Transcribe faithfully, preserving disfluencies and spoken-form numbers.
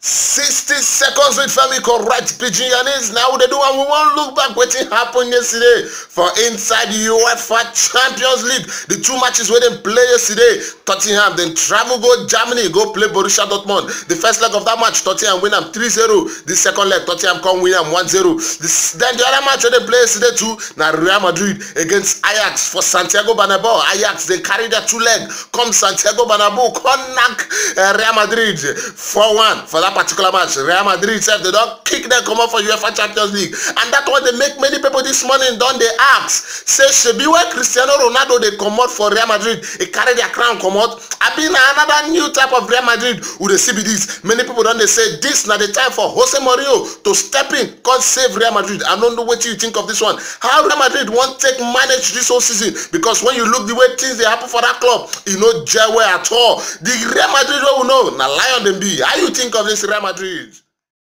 Sixty seconds with Femi, correct pidgin yarnings. Now we dey do, and we wan look back wetin happen yesterday for inside UEFA Champions League. The two matches wey dem play yesterday, Tottenham dem travel go Germany go play Borussia Dortmund. The first leg of that match, Tottenham win am three zero. The second leg, Tottenham come win am one zero. This, then the other match wey dem play yesterday too, na Real Madrid against Ajax for Santiago Bernabeu. Ajax dem carry their two leg come Santiago Bernabeu, come knack uh, Real Madrid four one for that particular match. Real Madrid sef, dem don kick dem comot for UEFA Champions League, and that one dey make many people this morning don dey ask say, shebi why Cristiano Ronaldo dey comot for Real Madrid, e carry their crown comot? Abi na another new type of Real Madrid we dey see be this? Many people don dey say this na the time for Jose Mourinho to step in, come save Real Madrid. I no know wetin you think of this one. How Real Madrid wan take manage this whole season? Because when you look the way things dey happen for that club, e no gel well at all. The Real Madrid wey we know, na lion dem be. How you think of this Real Madrid?